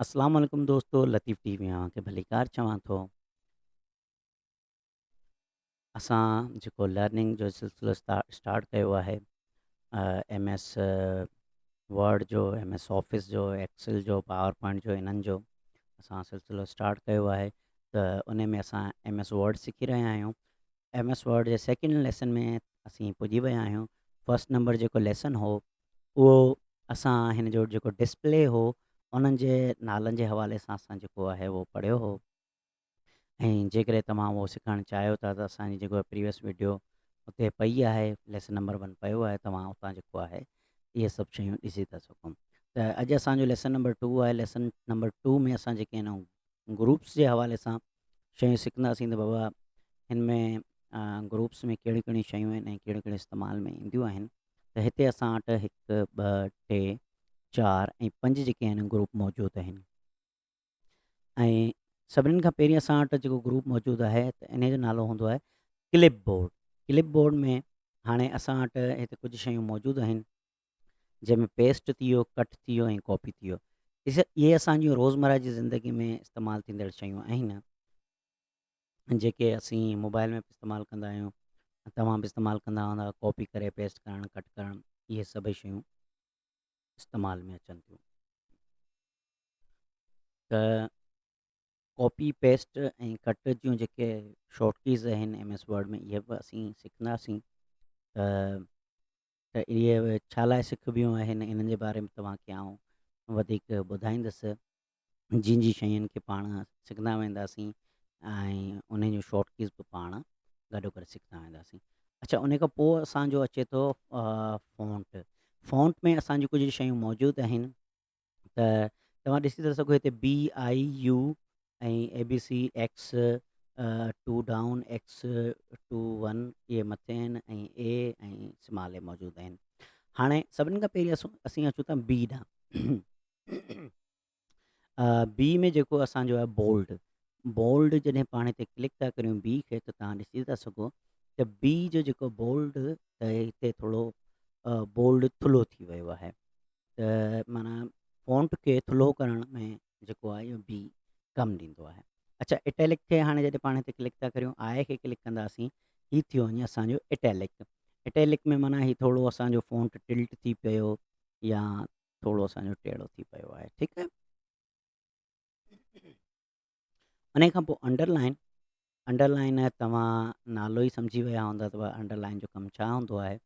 اسلام عليڪم دوستو لطيف ٽي وي اوهان کي ڀليڪار چوان ٿو. اسان جيڪو لرننگ جو سلسلو اسٽارٽ ڪيو آهي ايم ايس ورڊ جو، ايم ايس آفيس جو، ايڪسل جو، پاور پوائنٽ جو، انهن جو اسان سلسلو اسٽارٽ ڪيو آهي ته ان ۾ اسان ايم ايس ورڊ سکي رهيا آهيون. ايم ايس ورڊ جي سيڪنڊ ليسن ۾ اسين پڄي ويا آهيون. فرسٽ نمبر جيڪو ليسن هو اهو اسان هن جو جيڪو ڊسپلي هو انهن جي نالن جي حوالي سان اسان جيڪو آهي اهو پڙهيو هو ۽ جيڪڏهن توهان اهو سکڻ چاهيو ٿا ته اسان جي جيڪو پريويس ويڊيو اتي پئي آهي ليسن نمبر ون پيو آهي توهان اتان جيڪو آهي اهي سڀ شيون ڏسي ٿا سگهو. ته اڄ اسان جو ليسن نمبر ٽو آهي. ليسن نمبر ٽو ۾ اسان جيڪي آهن گروپس جي حوالي سان شيون سکنداسين ته بابا هن ۾ گروپس ۾ ڪهڙيون ڪهڙيون شيون آهن ۽ ڪهڙيون ڪهڙيون استعمال ۾ اينديون آهن. ته هتي اسان وٽ هڪ، ٻه، ٽي، چار ۽ پنج جيڪي آهن گروپ موجود آهن ۽ سڀني کان پهرين اسان وٽ جيڪو گروپ موجود آهي ته ان جو نالو هوندو آهي ڪلپ بورڊ. ڪلپ بورڊ ۾ هاڻي اسان وٽ هتي ڪجهه شيون موجود آهن جنهن ۾ پيسٽ ٿي ويو، ڪٽ ٿي ويو ۽ ڪاپي ٿي ويو. اهي اسان جون روزمره جي زندگي ۾ استعمال ٿيندڙ شيون آهن جيڪي اسين موبائل ۾ به استعمال ڪندا آهيون، توهان به استعمال ڪندا هوندا. ڪاپي ڪري پيسٽ ڪرڻ، ڪٽ ڪرڻ، اهي سڀئي شيون استعمال ۾ اچن ٿيون. ته ڪاپي پيسٽ ۽ ڪٽ جون جيڪي شارٽ ڪيز آهن ايم ايس ورڊ ۾ اهي به اسين سکنداسين. ته ته اهي ڇا لاء سکبيون آهن انهن جي باري ۾ توهان کي آئون وڌيڪ ٻڌائيندس. جن جي شين کي پاڻ سکندا وينداسين ۽ انهن جون شارٽ ڪيز به پاڻ گڏو گڏ سکندا وينداسين. اڇا ان کان پوء اسان جو اچي ٿو فونٽ. فونٽ ۾ اسان جون ڪجهه شيون موجود آهن ته توهان ڏسي ٿا سگهو هتي B I U ۽ A B C X two down X two one اهي مٿي آهن ۽ اي ۽ سمال اي موجود آهن. هاڻي سڀني کان پهرين اسين اچون ٿا بي ڏانهن. بي ۾ جيڪو اسان جو آهي بولڊ. بولڊ جڏهن پاڻ هتي ڪلڪ ٿا ڪريون بي کي ته توهان ڏسي ٿا سگهو ته بي جو جيڪو بولڊ ته هتي ٿورو بولڊ ٿلهو ٿي ويو آهي. ته معنيٰ فونٽ کي ٿلهو ڪرڻ ۾ جيڪو آهي اهو بي ڪم ڏيندو آهي. اڇا اٽيلڪ کي هاڻي جڏهن پاڻ هتي ڪلڪ ٿا ڪريون آء کي ڪلڪ ڪنداسين هي ٿيو وڃي اسان جو اٽيلڪ. اٽيلڪ ۾ معنيٰ هي ٿورو اسان جو فونٽ ٽلٽ ٿي پيو يا ٿورو اسان جو ٽيڙو ٿي پيو آهي. ٺيڪ آهي. انهي کان پوء انڊر لائن. انڊر لائن توهان نالو ئي سمجهي ويا هوندا ته انڊر لائن جو ڪم ڇا هوندو آهي.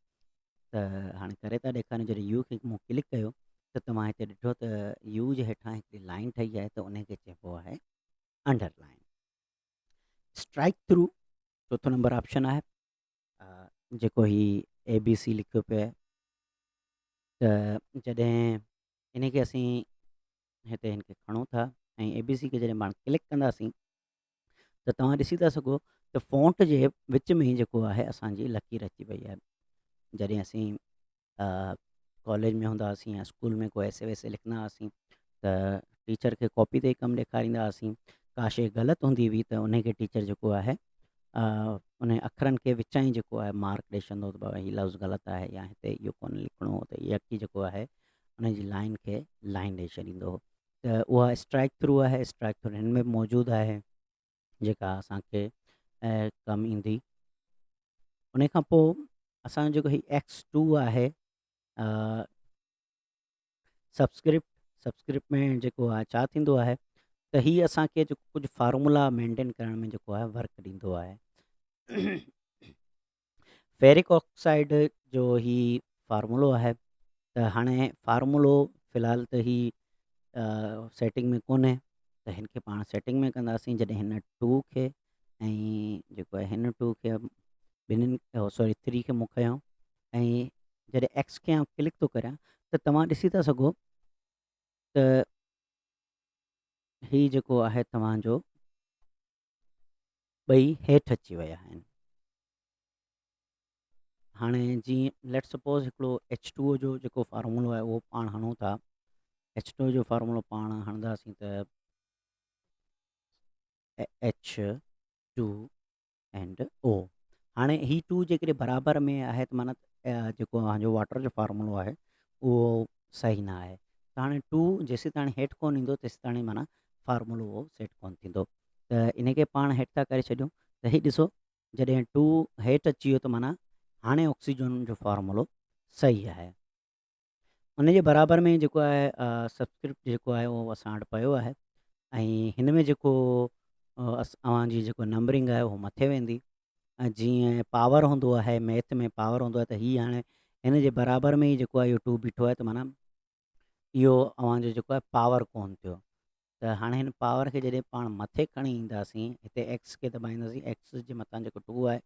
ته هاڻي ڪري ٿا ڏيکاريون. جڏهن يو کي مون ڪلڪ ڪيو ته توهان هتي ڏٺو ته يو جي هيٺان هڪڙي لائن ٺهي آهي ته انهي کي چئبو آهي انڊر لائن. اسٽرائڪ ٿرو چوٿون نمبر آپشن آهي جيڪو هي اي بي سي لکيو پيو آهي. ته جڏهن انهي کي اسين هتي هن کي کڻون ٿا ۽ اي بي سي کي جڏهن پاڻ ڪلڪ ڪنداسين ته توهان ڏسي ٿا سگهو ته فونٽ جي وچ ۾ جيڪو آهي اسان جي لڪير اچي وئي آهي. جڏهن اسين ڪاليج ۾ هوندا هئاسين يا اسڪول ۾ ڪو ايسي ويسي لکندا هئاسين ته ٽيچر کي ڪاپي تي ڪم ڏيکاريندا هئاسين. ڪا شيء غلط هوندي هئي ته ان کي ٽيچر جيڪو آهي ان اکرن کي وچان ئي جيڪو آهي مارڪ ڏئي ڇڏندو هو ته بابا هي لفظ غلط آهي يا هتي اهو ڪونه لکڻو هو ته يڪي جيڪو آهي ان جي لائن کي لائن ڏئي ڇڏيندو هو. ته اها اسٽرائڪ ٿرو آهي. اسٽرائڪ ٿرو هن ۾ به موجود آهي جيڪا اسان کي ڪم ايندي. ان کان پوء اسان جو جيڪو هي ايڪس ٽو آهي سبسڪرپٽ، سبسڪرپٽ ۾ جيڪو آهي ڇا ٿيندو آهي ته هي اسان کي جيڪو ڪجهه فارمولا مينٽين ڪرڻ ۾ جيڪو آهي ورڪ ڏيندو آهي. فيرڪ آڪسائيڊ جو هي فارمولو آهي ته هاڻي فارمولو في الحال ته هي سيٽنگ ۾ ڪونهي ته هن کي پاڻ سيٽنگ ۾ ڪنداسين. جڏهن هن ٽو کي ۽ جيڪو آهي هن ٽو کي ٻنهن سوري ٿري کي مون کنيو ۽ جڏهن ايڪس کي آئون ڪلڪ ٿو ڪريان ته توهان ڏسي ٿا سگهو ته هي جيڪو آهي توهان جو ٻئي هيٺ اچي ويا آهن. هاڻي جيئن ليٽ سپوز هڪڙو ايڇ ٽو او جو جيڪو فارمولو آهي اهو پاڻ هڻون ٿا. ايڇ ٽو او جو فارمولو پاڻ هڻنداسين ته ايڇ ٽو اينڊ او. هاڻي هي ٽو جيڪڏهن برابر ۾ آهي ته معنيٰ جيڪو اوهان جو واٽر جو فارمولو آهي اهو صحيح نه آهي. ته هاڻي ٽو جيسين تاڻي هيٺ ڪون ايندو تيسين تاڻي معنيٰ فارمولو اهو سيٽ ڪون ٿيندو ته ان کي پاڻ هيٺ ٿا ڪري ڇڏيون ته هي ڏسو جڏهن ٽو هيٺ اچي ويو ته معنيٰ هاڻي آڪسيجن جو فارمولو صحيح آهي. ان جي برابر ۾ جيڪو آهي سبسڪرپٽ جيڪو آهي اهو اسان وٽ پيو آهي ۽ هن ۾ جيڪو اوهان جي جيڪو نمبرنگ آهي اهو مٿي ويندي ۽ جيئن پاور هوندو آهي ميٿ ۾ پاور هوندو آهي ته هي هاڻي هن جي برابر ۾ ئي جيڪو آهي اهو ٽو بيٺو آهي ته معنيٰ اهو اوهان جو جيڪو آهي پاور ڪون ٿيو ته هاڻي هن پاور کي جڏهن پاڻ مٿي کڻي اينداسين هتي ايڪس کي دٻائينداسين ايڪس جي مٿان جيڪو ٽو آهي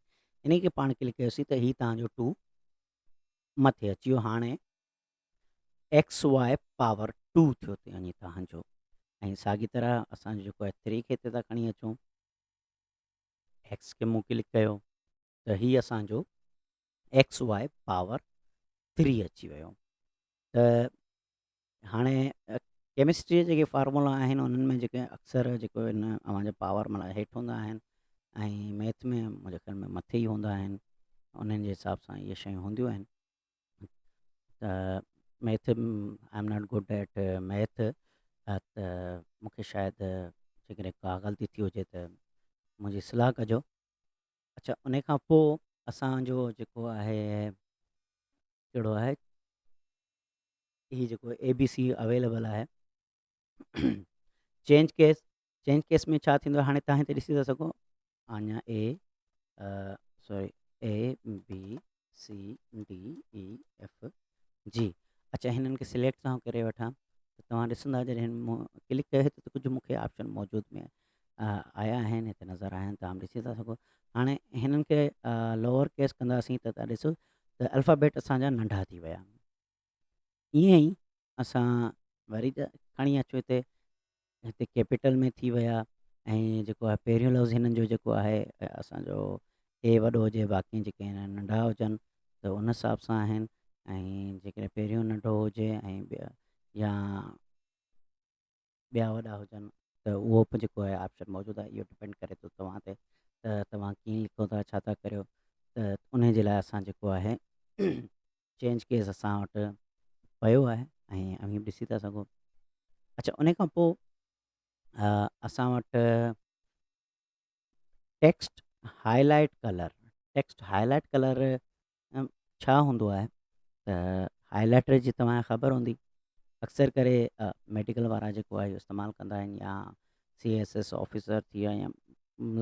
ان کي پاڻ ڪلڪ ڪيوسين ته هي توهان جو ٽو مٿي اچي ويو هاڻي ايڪس واء پاور ٽو ٿيو ٿي وڃي توهان جو ۽ ساڳي طرح اسان جو جيڪو آهي ٿري کي هتي ٿا کڻي اچون ايڪس کي مون ڪلڪ ڪيو ته هي اسان جو ايڪس واء پاور ٿري اچي ويو ته هاڻي ڪيمسٽري جا جيڪي فارمولا آهن انهن ۾ جيڪي اڪثر جيڪو ان اوهان جا پاور معنيٰ هيٺ هوندا آهن ۽ ميٿ ۾ منهنجي خيال ۾ مٿي ئي هوندا آهن انهن جي حساب سان اهي شيون هونديون آهن ته math I am not good at math ته مونکي شايد جيڪڏهن ڪا غلطي ٿي هجي ته منهنجي اصلاح ڪجو اچھا ان کان پوء اسانجو جيڪو آهي ڪهڙو آهي هي جيڪو اي بي سي اويليبل آهي چينج ڪيس چينج ڪيس ۾ ڇا ٿيندو هاڻي تهان هتي ڏسي ٿا سگهو اڃا A sorry A B C D E F G اچھا هنن کي سليڪٽ تهان ڪري وٺان ته توهان ڏسندا جڏهن مون ڪلڪ ڪيو ته ڪجهه مونکي آپشن موجود ۾ آيا آهن هتي نظر آيا آهن توهان ڏسي ٿا سگهو هاڻي هنن کي لوور ڪيس ڪنداسين ته تهان ڏسو ته الفابيٽ اسانجا ننڍا ٿي ويا ائين ئي اسان وري ته کڻي اچو هتي هتي ڪيپيٽل ۾ ٿي ويا ۽ جيڪو آهي پهريون لفظ هنن جو جيڪو آهي اسانجو اي وڏو هجي باقي جيڪي آهن ننڍا هجن ته ان حساب سان آهن ۽ جيڪڏهن پهريون ننڍو هجي ۽ ٻيا يا ٻيا وڏا هجن ته اهو به جيڪو آهي آپشن موجود آهي اهو ڊپينڊ ڪري ٿو توهان تي ته توهان ڪيئن لکو ٿا ڇا ٿا ڪريو ته ان جي لاء اسان جيڪو آهي چينج ڪيس اسان وٽ پيو آهي ۽ اوهين به ڏسي ٿا سگهو اچھا ان کان پوء اسان وٽ text highlight colour text highlight colour ڇا هوندو آهي ته هاء لائيٽر جي توهان کي خبر هوندي اڪثر ڪري ميڊيڪل وارا جيڪو آهي استعمال ڪندا آهن يا سي ايس ايس آفيسر ٿي ويا يا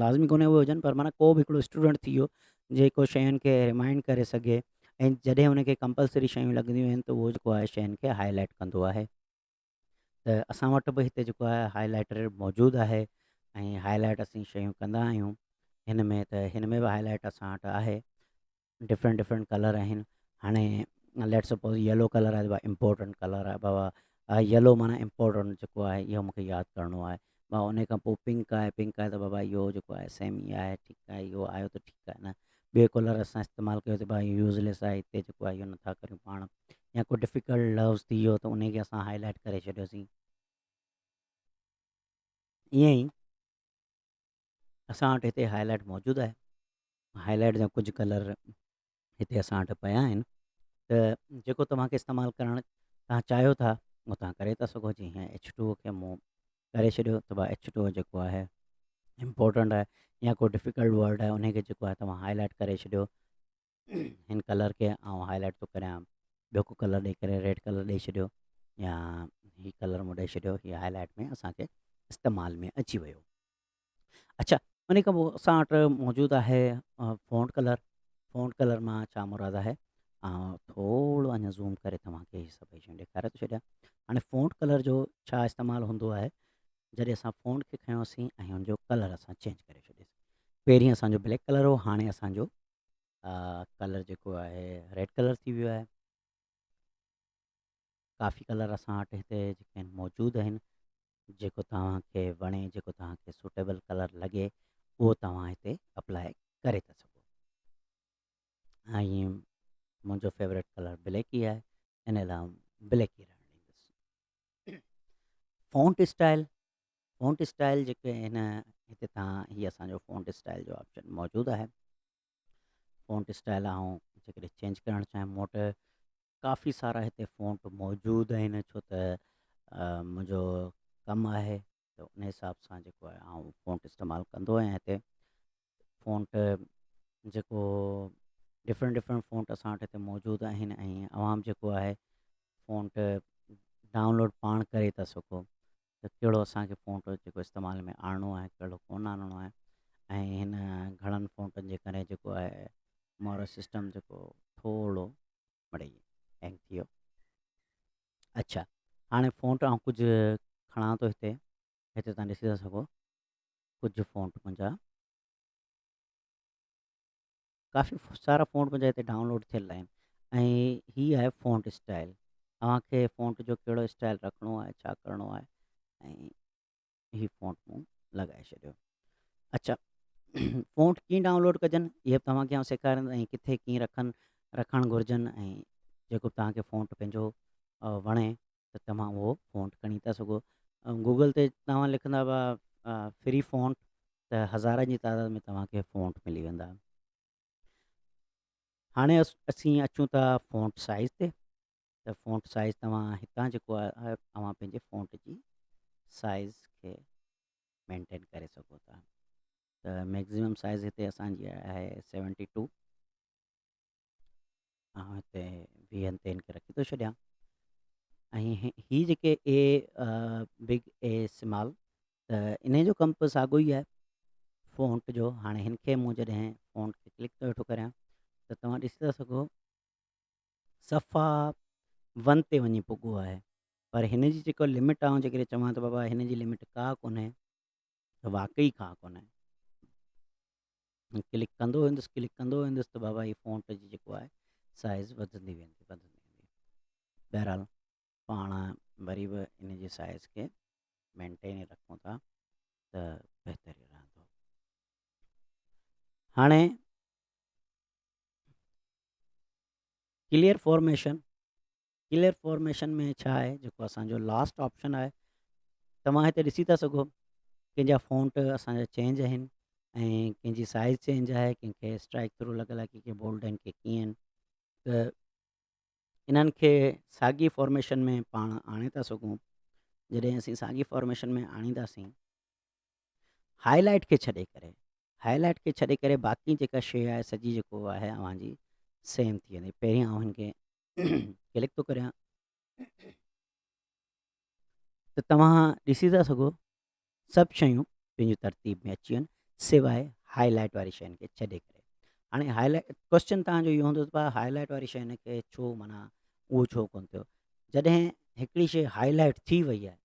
لازمي ڪونهي اهي هجن پر معنيٰ ڪو به هڪڙو اسٽوڊنٽ ٿي ويو جيڪو شين کي ريمائنڊ ڪري سگهي ۽ جڏهن ان کي ڪمپلسري شيون لڳنديون آهن ته اهو جيڪو آهي شين کي هاء لائيٽ ڪندو آهي ته اسان وٽ به هتي جيڪو آهي هاء لائيٽر موجود آهي ۽ هاء لائيٽ اسين شيون ڪندا آهيون هن ۾ ته هن ۾ به هاء لائيٽ اسان وٽ آهي ڊفرنٽ ڊفرنٽ ڪلر آهن هاڻي ليٽ سپوز يلو ڪلر آهي بابا امپورٽنٽ ڪلر آهي بابا يلو معنيٰ امپورٽنٽ جيڪو آهي اهو مونکي ياد ڪرڻو آهي بابا ان کان پوء پنڪ آهي پنڪ آهي ته بابا اهو جيڪو آهي سيم ئي آهي ٺيڪ آهي اهو آيو ته ٺيڪ آهي نه ٻيو ڪلر اسان استعمال ڪيو ته بابا يوز ليس آهي هتي جيڪو آهي اهو نٿا ڪريون پاڻ يا ڪو ڊفيڪلٽ لفظ ٿي ويو ته ان کي اسان هاء لائيٽ ڪري ڇڏيوسين ائين ئي اسان وٽ هتي هاء لائيٽ موجود آهي هاء لائيٽ جا ڪجهه ڪلر هتي اسان وٽ پيا آهن ته جيڪو توهان کي استعمال ڪرڻ توهان چاهيو ٿا اهو توهان ڪري ٿا سگهو جيئن ايڇ ٽو کي مون ڪري ڇڏيو ته ڀاء ايڇ ٽو جيڪو آهي امپورٽنٽ آهي يا ڪو ڊفيڪلٽ ورڊ آهي ان کي جيڪو آهي توهان هاء لائيٽ ڪري ڇڏيو هن ڪلر کي آئون هاء لائيٽ ٿو ڪريان ٻيو ڪو ڪلر ڏئي ڪري ريڊ ڪلر ڏئي ڇڏيو يا هي ڪلر مون ڏئي ڇڏيو هي هاء لائيٽ ۾ اسانکي استعمال ۾ اچي ويو اچھا ان کان پوء اسان وٽ موجود آهي فونٽ ڪلر فونٽ ڪلر مان ڇا مراد آهي ٿورو اڃا زوم ڪري توهان کي هي سڀئي شيون ڏيکاري ٿو ڇڏيان هاڻي فونٽ ڪلر جو ڇا استعمال هوندو آهي جڏهن اسان فونٽ کي کنيوسين ۽ ان جو ڪلر اسان چينج ڪري ڇڏيوسين پهرين اسان جو بليڪ ڪلر هو هاڻي اسان جو ڪلر جيڪو آهي ريڊ ڪلر ٿي ويو آهي ڪافي ڪلر اسان وٽ هتي جيڪي آهن موجود آهن جيڪو توهان کي وڻي جيڪو توهان کي سوٽيبل ڪلر لڳي اهو توهان هتي اپلائي ڪري ٿا سگهو ۽ منهنجو فيورٽ ڪلر بليڪ ئي آهي ان لاء بليڪ ئي رهڻ ڏيندس فونٽ اسٽائل فونٽ اسٽائل جيڪي آهن هتي تان هي اسان جو فونٽ اسٽائل جو آپشن موجود آهي فونٽ اسٽائل آئون جيڪڏهن چينج ڪرڻ چاهيان مون وٽ ڪافي سارا هتي فونٽ موجود آهن ڇو ته منهنجو ڪم آهي ته ان حساب سان جيڪو آهي آئون فونٽ استعمال ڪندو آهيان. هتي فونٽ جيڪو ڊفرنٽ ڊفرنٽ فونٽ اسان وٽ هتي موجود آهن ۽ عوام جيڪو آهي فونٽ ڊائونلوڊ پاڻ ڪري ٿا سگهو ته ڪهڙو اسانکي فونٽ جيڪو استعمال ۾ آڻڻو آهي، ڪهڙو ڪونه آڻڻو آهي. ۽ هن گهڻن فونٽن جي ڪري جيڪو آهي مارو سسٽم جيڪو ٿورو مڙئي هينگ ٿي ويو. اڇا هاڻي فونٽ آئون ڪجهه کڻان ٿو هتي، هتي تان ڏسي ٿا سگهو ڪجهه فونٽ منهنجا، ڪافي سارا فونٽ منهنجا هتي ڊائونلوڊ ٿيل آهن. ۽ هي آهي فونٽ اسٽائل، اوهان کي فونٽ جو ڪهڙو اسٽائل رکڻو آهي، ڇا ڪرڻو آهي. ۽ هي فونٽ مون لڳائي ڇڏيو. اڇا فونٽ ڪيئن ڊائونلوڊ ڪجن اهي به توهان کي آئون سيکاريندس ۽ ڪٿي ڪيئن رکڻ گهرجن ۽ جيڪو به توهان کي فونٽ پنهنجو وڻي ته توهان اهو فونٽ کڻي ٿا سگهو. گوگل تي توهان لکندا فري فونٽ ته هزارن جي تعداد ۾ توهان کي فونٽ ملي ويندا. هاڻي اسين اچون ٿا فونٽ سائز تي. ته فونٽ سائز توهان هتان جيڪو آهي اوهان پنهنجي فونٽ جي سائز کي مينٽين ڪري سگهو ٿا. ته ميڪزيمم سائز هتي اسانجي آهي 72، آئون هتي 20 تي هن کي رکي ٿو ڇڏيان. ۽ هي جيڪي اي بگ اي سمال ته انهي جو ڪم به ساڳو ئي آهي فونٽ جو. هاڻي هن کي مون جڏهن فونٽ کي ڪلڪ ٿو ويٺو ڪريان ته توهان ڏسي ٿا سگهو صفا ون تي وڃي پڳو آهي، پر هن جي جيڪا لمٽ آئون جيڪڏهن چوان ته بابا هن جي لمٽ ڪا ڪونهي ته واقعي ڪا ڪونهي. ڪلڪ ڪندو ويندس، ڪلڪ ڪندو ويندس ته بابا هي فونٽ جي جيڪو آهي سائز وڌندي ويندي، وڌندي ويندي. بهرحال پاڻ وري به ان جي سائز کي مينٽين ئي رکون ٿا ته بهتر ئي رهندو. هاڻي ڪليئر فارميشن، ڪليئر فارميشن ۾ ڇا آهي جيڪو اسانجو لاسٽ آپشن آهي، توهان هتي ڏسي ٿا سگهو ڪنهن جا فونٽ اسانجا چينج آهن ۽ ڪنهن جي سائز چينج آهي، ڪنهن کي اسٽرائڪ ٿرو لڳل آهي، ڪنهن کي بولڊ آهن، ڪي ڪيئن آهن. ته انهن کي ساڳي فارميشن ۾ پاڻ آڻي ٿا سگهون. جڏهن اسين ساڳي فارميشن ۾ آڻينداسين هائي لائٽ کي ڇڏي ڪري، هائي لائٽ کي ڇڏي ڪري باقي جيڪا شيء آهي سڄي جيڪو آهي اوهان جي سيم ٿي ويندي. پهرين آئون هن کي ڪلڪ ٿو ڪريان ته توهان ڏسي ٿا سگهو سڀ شيون پنهنجي ترتيب ۾ اچي ويون سواء هائي لائٽ واري شين کي ڇڏي ڪري. هاڻي هائي لائٽ ڪوشچن توهان جو اهو هوندو ته هائي لائٽ واري شين کي ڇو معنيٰ اهو ڇو ڪونه ٿيو. جڏهن هڪڙي شيء هائي لائٽ ٿي وئي آهي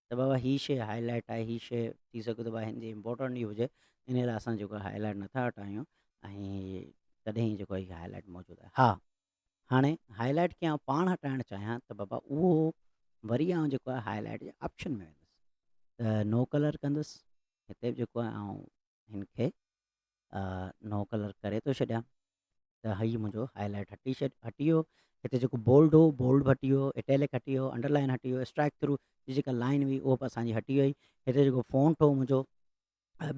ته بابا هي شيء هائي لائٽ آهي، هي شيء ٿي سگهي ٿو بابا هن جي امپورٽنٽ ئي هجي، ان لاء اسان جيڪو هائي لائٽ نٿا هٽايون ۽ تڏهن ئي جيڪو هي هائي لائٽ موجود آهي. ها هاڻي هائي لائٽ کي آئون پاڻ هٽائڻ چاهيان ته بابا اهو وري آئون جيڪو آهي هائي لائٽ جي آپشن ۾ ويندس ته نو ڪلر ڪندس. هتي به جيڪو آهي آئون هن کي نو ڪلر ڪري ٿو ڇڏيان ته هي منهنجو هائي لائٽ هٽي ڇڏ هٽي ويو. هتي جيڪو بولڊ هو بولڊ به هٽي ويو، اٽيلڪ هٽي ويو، انڊر لائن هٽي ويو، اسٽرائڪ ٿرو جي جيڪا لائن هئي اهو به اسانجي هٽي وئي. هتي جيڪو فونٽ هو منهنجو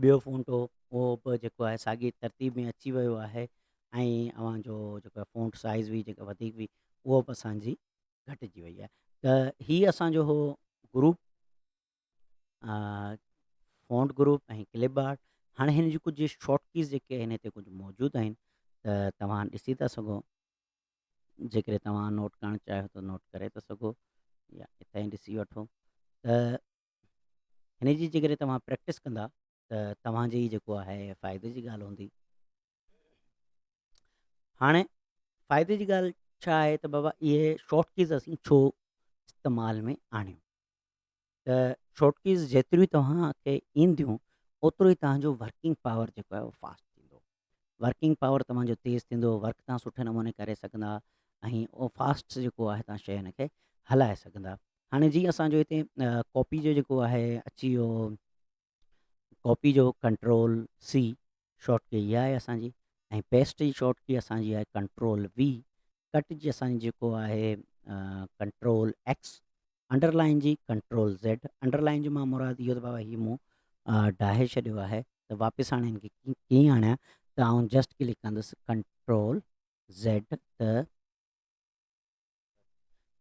ٻيو فونٽ هو اهو به جيڪو آهي ساڳي ترتيب ۾ اچي ويو آهي ۽ اوهان جو جيڪو آهي فونٽ سائز هئي جيڪا وڌيڪ هئي اهو به اسانجي گهٽجي وئي آهي. ته هي اسانجو هو group font group ۽ clip art. هاڻي هن جون ڪجهه شارٽ ڪيز جيڪي آهن هتي ڪجهه موجود آهن ته توهان ڏسي ٿا سگهو. جيڪڏهن توهان نوٽ ڪرڻ چاهيو ته نوٽ ڪري ٿا سگهو يا هتان ئي ڏسي وٺو. ته هن جي جيڪڏهن توهان پريڪٽس ڪندا ته توهان جي ئي جيڪو آهي فائدي جي ڳالهه هوندي. هاڻي فائدي جي ڳالهه ڇا آهي ته بابا اهي شارٽ ڪيز اسين ڇو استعمال ۾ آڻيون. ته شارٽ ڪيز جيتريون توهان کي اينديون اوترو ئي توهان جو ورڪنگ پاور جيڪو آهي اهو فاسٽ ٿيندو، ورڪنگ پاور توهان جو تيز ٿيندو، ورڪ توهان سٺي نموني ڪري سگهندا ۽ اهو فاسٽ جيڪو آهي توهان شين کي هلائي سگهندا. هاڻي جيئن اسانجو هتي ڪاپي جو جيڪو آهي اچي ويو ڪاپي جو ڪنٽرول سي شارٽ ڪي اها آهي اسانجي ۽ پيسٽ جي شارٽ ڪي اسانجي آهي ڪنٽرول وي، ڪٽ جي اسانجي جيڪو آهي ڪنٽرول ايڪس، انڊر لائن جي ڪنٽرول زيڊ. انڊر لائن جو مان مراد اهو ته بابا هي مون ڊاهي ڇڏيو آهي ته واپس هاڻي هن کي ڪيئن آڻيان ته آئون جسٽ ڪلڪ ڪندس ڪنٽرول زيڊ ته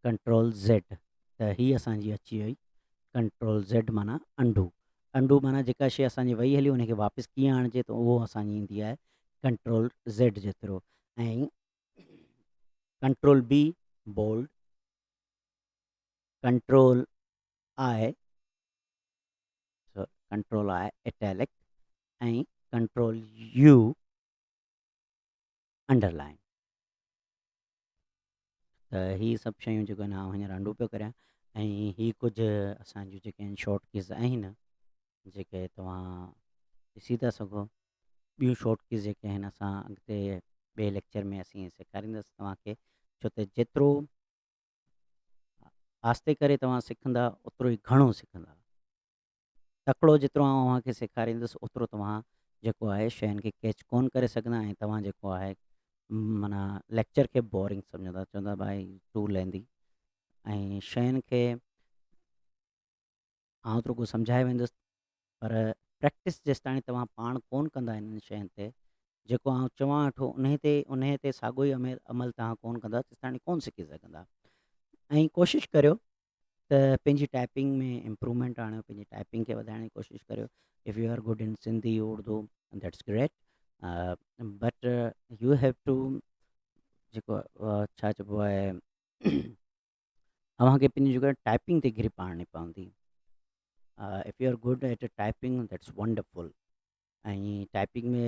ڪنٽرول زيڊ ته هي اسان جي اچي وئي ڪنٽرول زيڊ معنيٰ انڊو. انڊو معنيٰ جيڪا شيء اسان جي وئي هلي ان کي واپس ڪيئن آڻجي ته اهو اسان جي ايندي آهي ڪنٽرول زيڊ جي through ۽ control B bold control I control I italic ۽ control U underline. ته هي سڀ شيون جيڪو آهن آئون هينئر انڊو پيو ڪريان ۽ هي ڪجهه اسان جون جيڪي آهن شارٽ ڪيز آهن جيڪي توهان ڏسي ٿا سگهو ٻيون شارٽ ڪيز جيڪي آهن اسان اڳتي ٻئي ليڪچر ۾ اسين سيکاريندس توهان کي ڇو ته جيترو آهستي ڪري توهان سکندا اوترو ئي گهڻو سکندا تڪڙو جيترو آئون اوهان کي سيکاريندس اوترو توهان جيڪو آهي شين کي ڪيچ ڪون ڪري سگهندا ۽ توهان جيڪو آهي معنيٰ ليڪچر کي بورنگ سمجهندا چوندا ڀائي ٽو ليندي ۽ شين کي آئون ته رڳو سمجهائي ويندس پر پريڪٽس جيستاڻي توهان پاڻ ڪون ڪندا انهن شين تي جيڪو آئون چوان ويٺو انهي تي انهي تي ساڳو ئي عمل توهان ڪون ڪندا تيستاڻي ڪون سکي سگهندا ۽ ڪوشش ڪريو ته پنهنجي ٽائپنگ ۾ امپروومينٽ آڻيو پنهنجي ٽائپنگ کي وڌائڻ جي ڪوشش ڪريو if you are good in Sindhi Urdu that's great but you have to جيڪو ڇا چئبو آهي اوهان کي پنهنجي جيڪو ٽائپنگ تي گرپ آڻڻي پوندي if you are good at typing that's wonderful ۽ typing ۾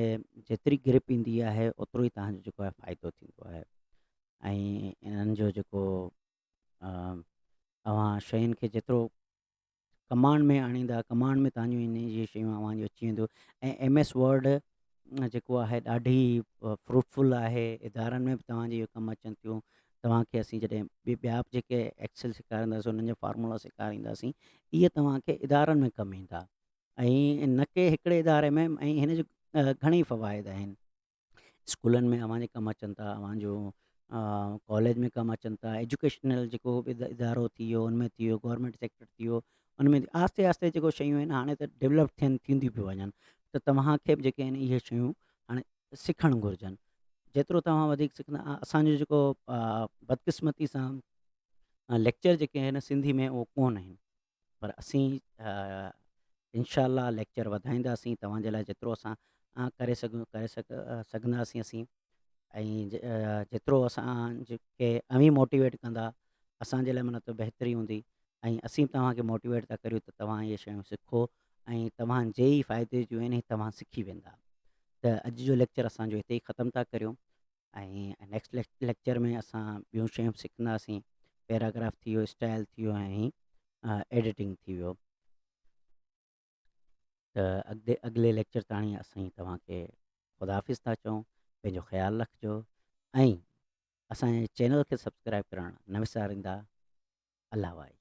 جيتري گرپ ايندي آهي اوترو ئي توهان جو جيڪو آهي فائدو ٿيندو آهي ۽ انهن جو جيڪو اوهان شين کي جيترو ڪمانڊ ۾ آڻيندا ڪمانڊ ۾ توهان جون ان جي شيون اوهان جون اچي وينديون ۽ ايم ايس ورڊ جيڪو آهي ڏاڍي فروٽفل آهي ادارن ۾ به توهان جي ڪم اچن ٿيون توهان کي اسين جڏهن ٻيا به جيڪي ايڪسل سيکارينداسين انهن جا فارمولا سيکارينداسين اهي توهان کي ادارن ۾ ڪم ايندا ۽ نه ڪي هڪڙي اداري ۾ ۽ هن جو گهڻي فوائد آهن اسڪولن ۾ اوهان جي ڪم اچن ٿا اوهان جو ڪاليج ۾ ڪم اچن ٿا ايجوڪيشنل جيڪو به ادارو ٿي ويو ان ۾ ٿي ويو گورنمينٽ سيڪٽر ٿي ويو ان ۾ آهستي آهستي جيڪو شيون آهن هاڻي ته ڊولپ ٿين ٿينديون پيون وڃن ته توهان کي به جيڪي آهن اهي شيون هاڻي سکڻ گهرجن جيترو توهان وڌيڪ سکندا اسانجو جيڪو بدقسمتي سان ليڪچر جيڪي آهن سنڌي ۾ اهو ڪونه آهن پر اسين انشاء الله ليڪچر وڌائينداسين توهان جي لاء جيترو اسان ڪري سگهون ڪري سگهنداسين اسين ۽ جيترو اسان کي اوهين موٽيويٽ ڪندا اسان جي لاء معنيٰ ته بهتري هوندي ۽ اسين به توهان کي موٽيويٽ ٿا ڪريون ته توهان اهي شيون سکو ۽ توهان جي ئي فائدي جون آهن توهان سکي ويندا ته اڄ جو ليڪچر اسان جو هتي ئي ختم ٿا ڪريون ۽ نيڪسٽ ليڪچر ۾ اسان ٻيون شيون به سکنداسين پيراگراف ٿي ويو اسٽائل ٿي ويو ۽ ايڊيٽنگ ٿي ويو ته اڳتي اڳلي ليڪچر تاڻي اسين توهان کي خدا حافظ ٿا چئون پنهنجو خيال رکجو ۽ اسان جي چينل کي سبسڪرائب ڪرڻ نه وساريندا الله وائي.